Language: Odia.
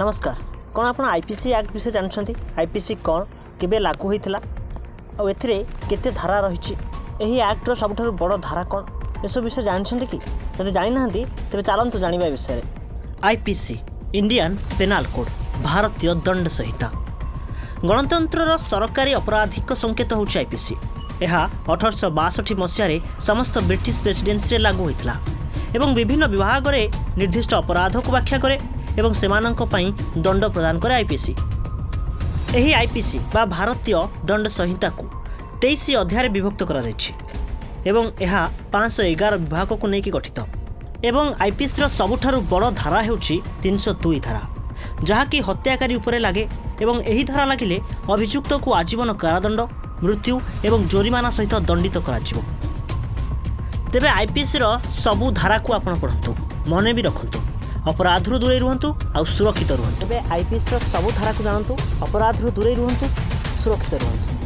ନମସ୍କାର। କ'ଣ ଆପଣ ଆଇପିସି ଆକ୍ଟ ବିଷୟରେ ଜାଣିଛନ୍ତି? ଆଇପିସି କ'ଣ, କେବେ ଲାଗୁ ହୋଇଥିଲା ଆଉ ଏଥିରେ କେତେ ଧାରା ରହିଛି, ଏହି ଆକ୍ଟର ସବୁଠାରୁ ବଡ଼ ଧାରା କ'ଣ, ଏସବୁ ବିଷୟରେ ଜାଣିଛନ୍ତି କି? ଯଦି ଜାଣିନାହାନ୍ତି, ତେବେ ଚାଲନ୍ତୁ ଜାଣିବା ଏ ବିଷୟରେ। ଆଇପିସି, ଇଣ୍ଡିଆନ୍ ପେନାଲ୍ କୋଡ଼୍, ଭାରତୀୟ ଦଣ୍ଡ ସଂହିତା। ଗଣତନ୍ତ୍ରର ସରକାରୀ ଅପରାଧିକ ସଂକେତ ହେଉଛି ଆଇପିସି। ଏହା 1862 ମସିହାରେ ସମସ୍ତ ବ୍ରିଟିଶ ପ୍ରେସିଡେନ୍ସିରେ ଲାଗୁ ହୋଇଥିଲା ଏବଂ ବିଭିନ୍ନ ବିଭାଗରେ ନିର୍ଦ୍ଦିଷ୍ଟ ଅପରାଧକୁ ବ୍ୟାଖ୍ୟା କରେ ଏବଂ ସେମାନଙ୍କ ପାଇଁ ଦଣ୍ଡ ପ୍ରଦାନ କରେ ଆଇପିସି। ଏହି ଆଇପିସି ବା ଭାରତୀୟ ଦଣ୍ଡ ସଂହିତାକୁ 23 ଅଧ୍ୟାୟରେ ବିଭକ୍ତ କରାଯାଇଛି ଏବଂ ଏହା 511 ବିଭାଗକୁ ନେଇକି ଗଠିତ। ଏବଂ ଆଇପିସିର ସବୁଠାରୁ ବଡ଼ ଧାରା ହେଉଛି 302 ଧାରା, ଯାହାକି ହତ୍ୟାକାରୀ ଉପରେ ଲାଗେ ଏବଂ ଏହି ଧାରା ଲାଗିଲେ ଅଭିଯୁକ୍ତକୁ ଆଜୀବନ କାରାଦଣ୍ଡ, ମୃତ୍ୟୁ ଏବଂ ଜୋରିମାନା ସହିତ ଦଣ୍ଡିତ କରାଯିବ। ତେବେ ଆଇପିସିର ସବୁ ଧାରାକୁ ଆପଣ ପଢ଼ନ୍ତୁ, ମନେ ବି ରଖନ୍ତୁ, ଅପରାଧରୁ ଦୂରେଇ ରୁହନ୍ତୁ ଆଉ ସୁରକ୍ଷିତ ରୁହନ୍ତୁ। ତେବେ ଆଇପିସିର ସବୁ ଧାରାକୁ ଜାଣନ୍ତୁ, ଅପରାଧରୁ ଦୂରେଇ ରୁହନ୍ତୁ, ସୁରକ୍ଷିତ ରୁହନ୍ତୁ।